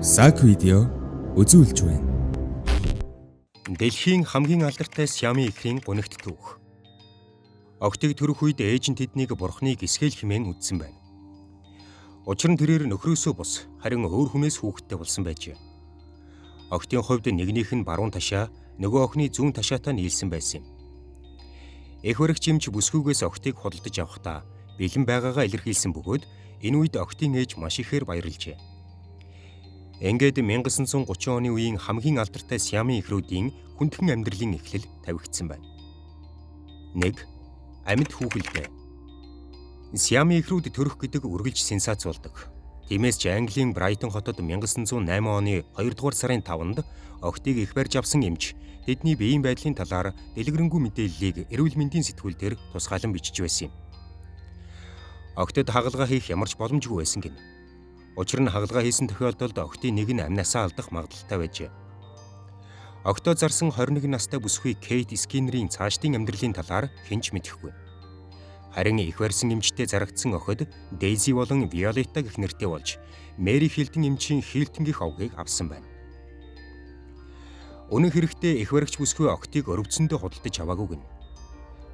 Сак видео үзүүлж байна. Дэлхийн хамгийн алдартай Сиамын ихрийн гунигт түүх. Охтыг төрөх үед ээж нь тэднийг бурхны гисгэл хэмээн үзсэн байна. Учир нь тэрээр нөхрөөсөө бус харин өөр хүнээс хүүхэдтэй болсон байжээ. Охтын хувьд нэгнийх нь баруун ташаа, нөгөө охины зүүн ташаатай нийлсэн байсан юм. Эх баригч эмч бүсгүйгээс охтыг худалдаж авахдаа бэлэн байгаагаа илэрхийлсэн бөгөөд энэ үед охтын ээж маш ихээр баярлжээ. Ингээд 1930 оны үеийн хамгийн алдартай Сиамын эхрүүдийн хүндхэн амьдралын эхлэл тавигдсан байна. 1. Амьд хүүхэлдэй. Сиамын эхрүүд төрөх гэдэг үргэлж сенсац болдог. Тиймээс ч Английн Брайтон хотод 1908 оны 2 дугаар сарын 5-нд охтыг их барьж авсан эмч тэдний биеийн байдлын талаар дэлгэрэнгүй мэдээллийг эрүүл мэндийн сэтгүүл дээр тусгаалan бичиж байсан юм. Охтод хагалгаа хийх ямар ч боломжгүй байсан гэнэ. Учир нь хагалгаа хийсэн тохиолдолд охтын нэг нь амнасаа алдах магадлалтай байжээ. Охтоо зарсан 21 настай бүсгүй Кейт Скиннерийн цаашдын амьдралын талаар хэн ч мэдэхгүй. Харин их барьсан эмчтэй зарагдсан охид Дейзи болон Виолетта гэх нэртэй болж Мэри Хилтон эмчийн Хилтон гэх овгийг авсан байна. Үнэн хэрэгтээ их баригч бүсгүй охтыг өрөвдсөндөө худалдаж аваагүй гэнэ.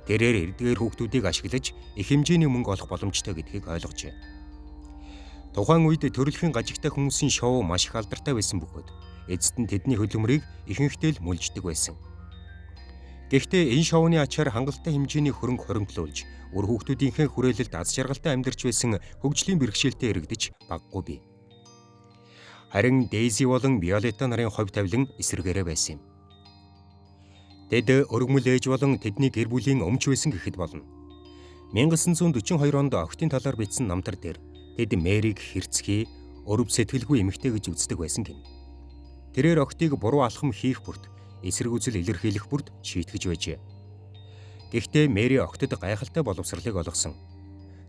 Тэрээр эдгээр хүүхдүүдийг ашиглаж их хэмжээний мөнгө олох боломжтой гэдгийг ойлгожээ. Тухайн үед төрөлхийн гажигтай хүмүүсийн шоу маш их алдартай байсан бөгөөд эцэст нь тэдний хөдөлмөрийг ихэнхдээ л мүлждэг байсан. Гэхдээ энэ шоуны ачаар хангалттай хэмжээний хөрөнгө хоримтлуулж үр хүүхдүүдийнхээ хүрээлэлд аз жаргалтай амьдарч байсан хөгжлийн бэрхшээлтэй эрэгдэж баггүй бий. Харин Дейзи болон Виолетта нарын хувь тавилан эсрэгээрээ байсан юм. Тэд өргөмөл ээж болон тэдний гэр бүлийн өмч байсан гэхэд болно. 1942 онд охтын талаар бичсэн намтар дээр тэд Мэрийг хэрцгий, өрөв сэтгэлгүй эмэгтэй гэж үздэг байсан гэнэ. Тэрээр охтыг буруу алхам хийх бүрт, эсрэг үзэл илэрхийлэх бүрт шийтгэж байжээ. Гэхдээ Мэри охтод гайхалтай боловсролыг олгосон.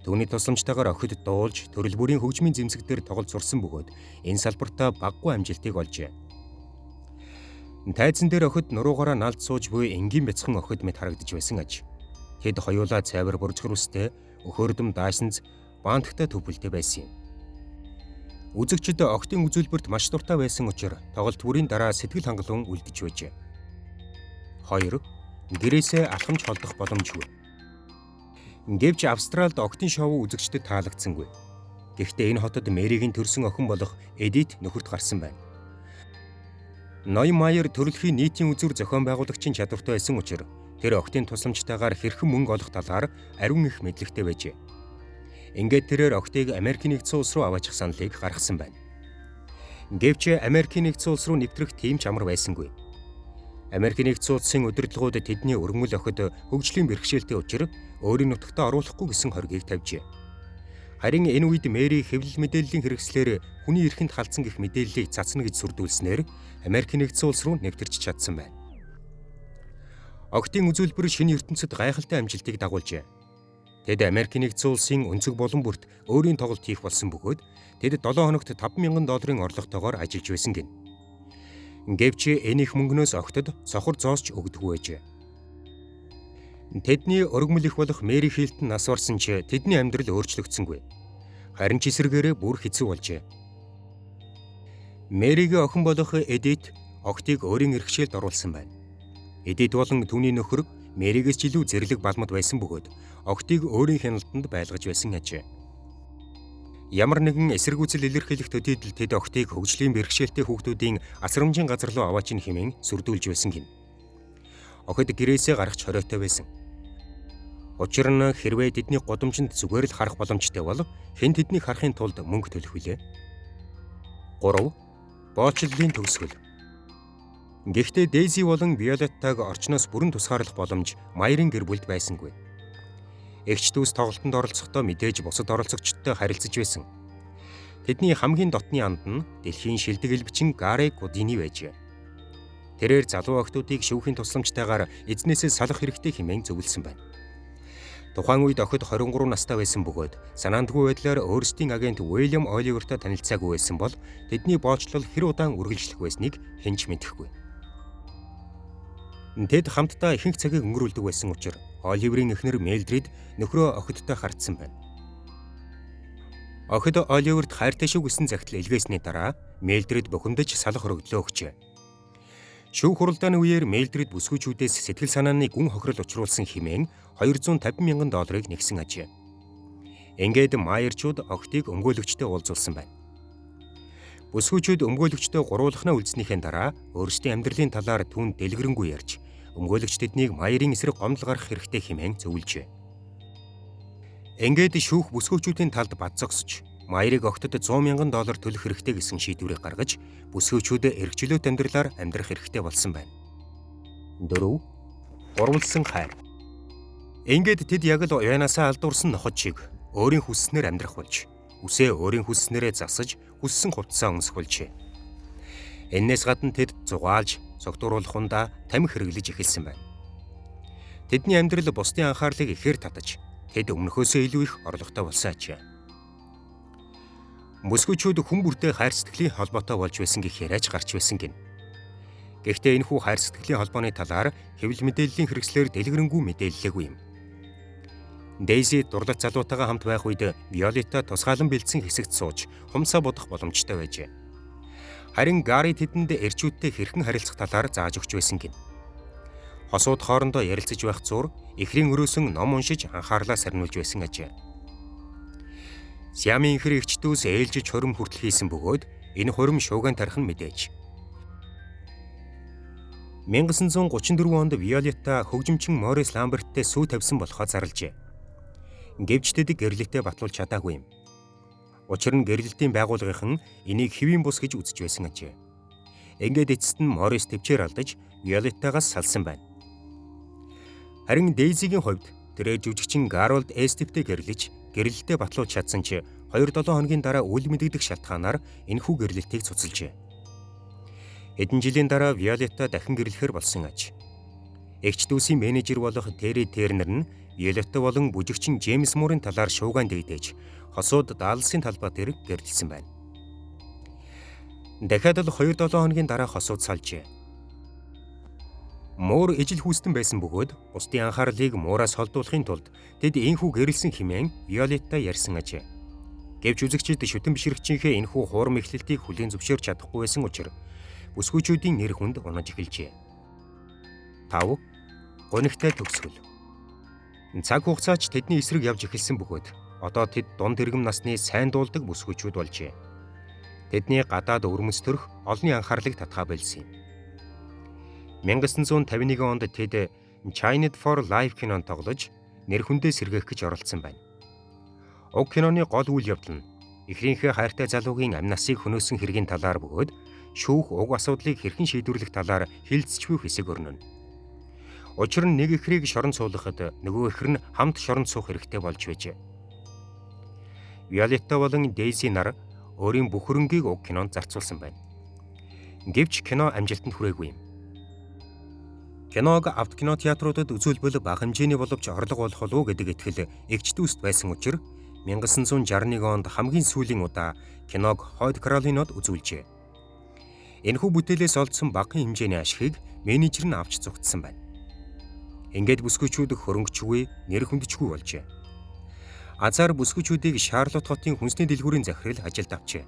Түүний тусламжтайгаар охид дуулж, төрөл бүрийн хөгжмийн зэмсэг дээр тоглож сурсан бөгөөд энэ салбартаа багагүй амжилтыг олжээ. Тайзан дээр охид нуруугаараа налд сууж буй энгийн бяцхан охид мэт харагдаж байсан аж. Тэд хоёулаа цайвар буржгар үстэй, өхөрдөм даашинз, баантагтай төвлөлтэй байсан юм. Үзэгчид охтын үзүүлбэрт маш дуртай байсан учраас тоглолт бүрийн дараа сэтгэл хангалуун үлдэж байжээ. 2. Гэрээсээ алхамж холдох боломжгүй. Гэвч Австралид охтын шоу үзэгчдэд таалагдсангүй. Гэхдээ энэ хотод Мэригийн төрсөн охин болох Эдит нөхөрт гарсан байна. Ноён Майер төрөлхийн нийтийн үзүүр зохион байгуулагчийн чадвартай байсан учраас тэр охтын тусламжтайгаар хэрхэн мөнгө олох талаар ариун их мэдлэгтэй байжээ. Ингээд тэрээр охтыг Америкийн нэгдсэн улс руу аваачих саналыг гаргасан байна. Гэвч Америкийн нэгдсэн улс руу нэвтрэх тийм ч амар байсангүй. Америкийн нэгдсэн улсын удирдлагууд тэдний өргөмөл охид хөгжлийн бэрхшээлтэй учраас өөрийн нутагтаа оруулахгүй гэсэн хоргийг тавьжээ. Харин энэ үед Мэри хэвлэл мэдээллийн хэрэгслээр хүний эрхэнд халдсан гэх мэдээллийг цацна гэж сүрдүүлснээр Америкийн нэгдсэн улс руу нэвтэрч чадсан байна. Охтын үзүүлбэр шинэ ертөнцид гайхалтай амжилтыг дагуулжээ. Тэд Америкийн нэгдсэн улсын өнцөг булан бүрт өөрийн тоглолт хийх болсон бөгөөд тэд 7 хоногт $5,000 орлоготойгоор ажиллаж байсан гэнэ. Гэвч энэ их мөнгнөөс охтод сохор зоосч өгдөггүй байжээ. Тэдний өргөмөл их болох Мэри Хилтон нас барсан ч тэдний амьдрал өөрчлөгдсөнгүй. Харин ч эсрэгээрээ бүр хэцүү болжээ. Мэригийн охин болох Эдит охтыг өөрийн эрхшээлд оруулсан байна. Эдит болон түүний нөхөр Мэригээс ч илүү зэрлэг балмад байсан бөгөөд охтыг өөрийн хяналтанд байлгаж байсан ажээ. Ямар нэгэн эсэргүүцэл илэрхийлэх төдийдөл тэд охтыг хөгжлийн бэрхшээлтэй хүүхдүүдийн асрамжийн газар руу аваачин хэмээн сүрдүүлж байсан гин. Охид гэрээсээ гарах ч хориотой байсан. Учир нь хэрвээ тэдний гудамжинд зүгээр л харах боломжтой бол хэн тэднийг харахын тулд мөнгө төлөх вүлээ? 3. Боолчлолын төгсгөл. Гэхдээ Дейзи болон Виолеттаг орчноос бүрэн тусгаарлах боломж Майрын гэр бүлд байсангүй. Эгч дүүс тоглолтод оролцохдоо мэдээж бусад оролцогчдтой харилцаж байсан. Тэдний хамгийн дотны анд нь дэлхийн шилдэг элбэчин Гарри Гудини байжээ. Тэрээр залуу охидуудыг шүүхийн тусламжтайгаар эзнээсээ салах хэрэгтэй хэмээн зөвлөсөн байна. Тухайн үед охид 23 настай байсан бөгөөд санаандгүй байдлаар өөрсдийн агент Уильям Оливертой танилцаагүй байсан бол тэдний боолчлол хэр удаан үргэлжлэх байсныг хэн ч мэдэхгүй. Тэд хамтдаа ихэнх цагийг өнгөрүүлдэг байсан учраас Оливерийн эхнэр Мелдрид нөхрөө охидтой хардсан байна. Охид Оливерт хайртай шүү гэсэн захидал илгээсний дараа Милдред бухимдаж салах өргөдлөө өгчээ. Шүүх хуралдааны үеэр Милдред бүсгүйчүүдээс сэтгэл санааны гүн хохирол учруулсан хэмээн $250,000 нэгсэн ажээ. Ингээд Майерчууд охидыг өмгөөлөгчтэй уулзуулсан байна. Бүсгүйчүүд өмгөөлөгчтэй гуруулахнаа үлдснийхээ дараа өөрсдийн амьдралын талаар түүнд дэлгэрэнгүй ярьж, өмгөөлөгч тэднийг Майерын эсрэг гомдол гаргах хэрэгтэй хэмээн зөвлөжээ. Ингээд шүүх бүсгүйчүүдийн талд бат зогсож, Майерыг охидод $100,000 төлөх хэрэгтэй гэсэн шийдвэрийг гаргаж, бүсгүйчүүд эрх чөлөөт амьдралаар амьдрах хэрэгтэй болсон байна. 4. Гурвалсан хайр. Ингээд тэд яг л уянаасаа алдуурсан ноход шиг өөрийн хүсснээр амьдрах болж, үсээ өөрийн хүсснээрээ засаж, хүссэн хувцсаа өмсөх болжээ. Эннээс гадна тэд зугаалж, согтууруулахундаа тамхи хэрэглэж эхэлсэн байна. Тэдний амьдрал бусдын анхаарлыг ихээр татаж, тэд өмнөхөөсөө илүү их орлоготой болсон ажээ. Бүсгүйчүүд хүн бүртээ хайр сэтгэлийн холбоотой болж байсан гэх яриач гарч байсан гин. Гэхдээ энэхүү хайр сэтгэлийн холбооны талаар хэвлэл мэдээллийн хэрэгслээр дэлгэрэнгүй мэдээллээгүй юм. Дейзи дурлал залуутайгаа хамт байх үед Виолетта тусгаалan бэлдсэн хэсэгт сууж хумсаа бодох боломжтой байжээ. Харин Гарри тэдэнд эрчүүдтэй хэрхэн харилцах талаар зааж өгч байсан гин. Хосууд хоорондоо ярилцаж байх зуур эхрийн өрөөсөн ном уншиж анхаарлаа сарниулж байсан ажээ. Сиамын ихэр эгч дүүс ээлжиж хурим хүртэл хийсэн бөгөөд энэ хурим шуугиан тарих нь мэдээж. 1934 онд Виолетта хөгжимчин Морис Ламберттэй сүү тавьсан болохоо зарлжээ. Гэвч тэд гэрлэлтэд батлуулж чадаагүй юм. Учир нь гэрлэлтийн байгууллагынхан энийг хэвийн бус гэж үзэж байсан ажээ. Ингээд эцэст нь Морис төвчээр алдаж Виолеттагаас салсан байна. Харин Дейзигийн хувьд тэрээр жүжигчин Гарольд Эстептэй гэрлэж гэрлэлтэд батлуулж чадсан ч 2-7 хоногийн дараа үл мэдэгдэх шалтгаанаар энэхүү гэрлэлтийг цуцалжээ. Хэдэн жилийн дараа Виолетта дахин гэрлэхээр болсон аж. Эгч дүүсийн менежер болох Терри Тернер нь Виолетта болон бүжигчин Джеймс Мурын талаар шуугиан дэгдээж хосууд Далласын талбай дээр гэрлэсэн байна. Дахиад л 2-7 хоногийн дараа хосууд салжээ. Муур ижил хүүстэн байсан бөгөөд бусдын анхаарлыг муураас холдуулахын тулд тэд энхүү гэрлэсэн хэмээн Виолетта ярьсан ажээ. Гэвч үзэгчид шүтэн бишрэгчийнхээ энхүү хуурам эхлэлтийг хүлээн зөвшөөрч чадахгүй байсан учраас бүсгүйчүүдийн нэр хүнд унаж эхэлжээ. 5. Гунигтай төгсгөл. Цаг хугацаач тэдний эсрэг явж эхэлсэн бөгөөд одоо тэд дунд иргэм насны сайн дуулдаг бүсгүйчүүд болжээ. Тэдний гадаад өвөрмөц төрх олонний анхаарлыг татгаа болсон юм. 1951 онд тэд Chained for Life кинонд тоглож нэр хүндээ сэргээх гэж оролцсон байна. Уг киноны гол үйл явдал нь эхрийнхээ хайртай залуугийн амь насыг хөнөөсөн хэргийн талаар бөгөөд шүүх уг асуудлыг хэрхэн шийдвэрлэх талаар хилцэж буй хэсэг өрнөнө. Учир нь нэг эхрийг шорон суулгахад нөгөө эхэр нь хамт шоронд суух хэрэгтэй болж байжээ. Виолетта болон Дейзи нар өөрийн бүх хөрөнгийг уг кинонд зарцуулсан байна. Гэвч кино амжилтанд хүрээгүй юм. Киног авт кино театруудад үзүүлбэл бага хэмжээний боловч орлого олох болов уу гэдэг итгэл эгч дүүст байсан учраас 1961 онд хамгийн сүүлийн удаа киног Хойд Каролинод үзүүлжээ. Энэхүү бүтээлээс олдсон багахан хэмжээний ашигыг менежер нь авч зугтсан байна. Ингээд бүсгүйчүүд хөрөнгөчгүй, нэр хүндчгүй болжээ. Азар бүсгүйчүүдийг Шарлотт хотын хүнсний дэлгүүрийн захирал ажилд авчээ.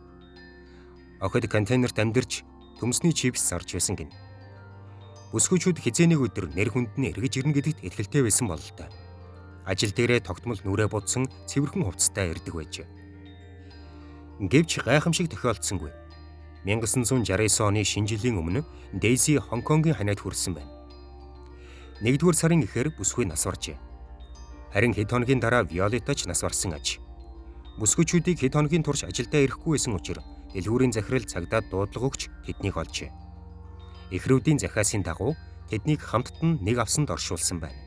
Охид контейнерт амьдарч төмсний чипс зарж байсан гин. Бүсгүйчүүд хэзээ нэг өдөр нэр хүнд нь эргэж ирнэ гэдэгт итгэлтэй байсан бололтой. Ажил дээрээ тогтмол нүрээ будсан цэвэрхэн хувцастай ирдэг байжээ. Гэвч гайхамшиг тохиолдсонгүй. 1969 оны шинэ жилийн өмнө Дейзи Хонконгийн ханиад хүрсэн байна. 1-р сарын эхээр бүсгүй нас баржээ. Харин хэд хоногийн дараа Виолетта ч нас барсан аж. Бүсгүйчүүдийг хэд хоногийн турш ажилдаа ирэхгүй байсан учраас дэлгүүрийн захирал цагдаа дуудлага өгч тэднийг олжээ. Эхрүүдийн захиасын дагуу тэднийг хамтд нь нэг авсанд оршуулсан байна.